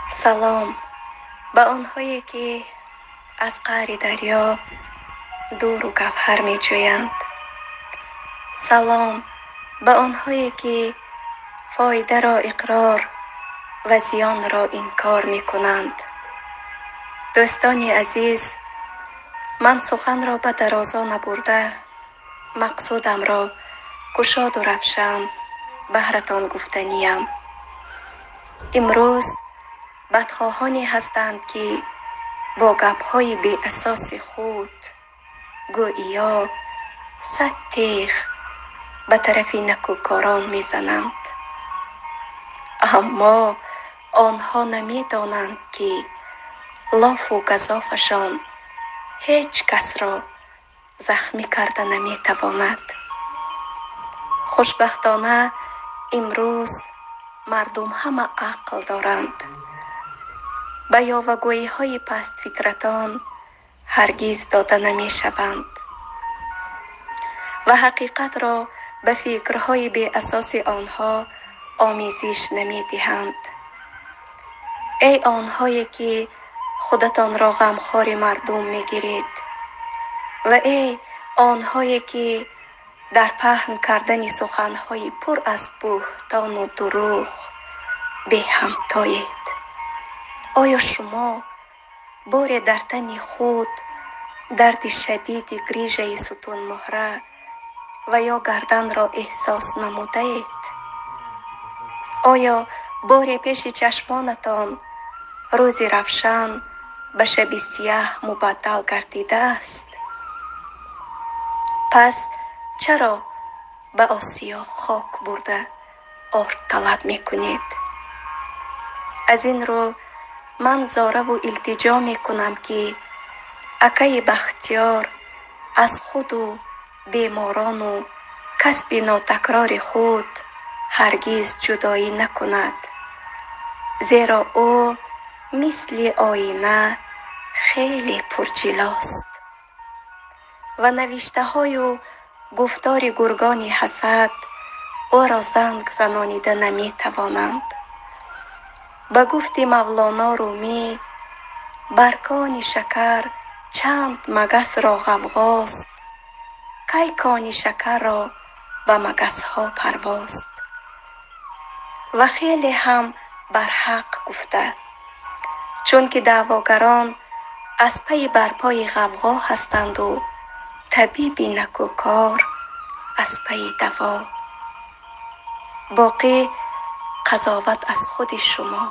Салом ба онҳое, ки аз қаъри дарё дуру гавҳар меҷӯянд. Салом ба онҳое, ки фоидаро иқрор ва зиёнро инкор мекунанд. Дӯстони азиз, ман суханро ба дарозо набурда, мақсудамро кушоду равшан баҳратон гуфтаниям. Имрӯз бадхоҳоне ҳастанд, ки бо гапҳои беасоси худ гӯё сад теғ ба тарафи накӯкорон мезананд. Аммо онҳо намедонанд, ки лофу газофашон ҳеҷ касро захмӣ карда наметавонад. Хушбахтона, имрӯз мардум ҳама ақл доранд. Ба ёвагӯиҳои пастфитратон ҳаргиз дода намешаванд ва ҳақиқатро ба фикрҳои беасоси онҳо омезиш намедиҳанд. Эй онҳое, ки худатонро ғамхори мардум мегиред, ва эй онҳое, ки дар паҳн кардани суханҳои пур аз буҳтону дурӯғ беҳамтоед. Оё шумо боре дар тани худ дарди шадиди грижаи сутунмуҳра ва ё гарданро эҳсос намудаед? Оё боре пеши чашмонатон рӯзи равшан ба шаби сияҳ мубаддал гардидааст? Пас чаро ба Осиё хок бурда орд талаб мекунед? Аз ин рӯ ман зораву илтиҷо мекунам, ки акаи Бахтиёр аз худу беморону касби нотакрори худ ҳаргиз ҷудоӣ накунад, зеро ӯ мисли оина хеле пурҷилост ва навиштаҳою гуфтори гургони ҳасад ӯро занг занонида наметавонанд. Ба гуфти Мавлоно Румӣ, бар кони шакар чанд магасро ғавғост, кай кони шакарро ба магасҳо парвост. Ва хеле ҳам барҳақ гуфта, чунки даъвогарон аз пайи барпои ғавғо ҳастанду табиби накӯкор аз пайи даво. Боқӣ қазоват аз худи шумо.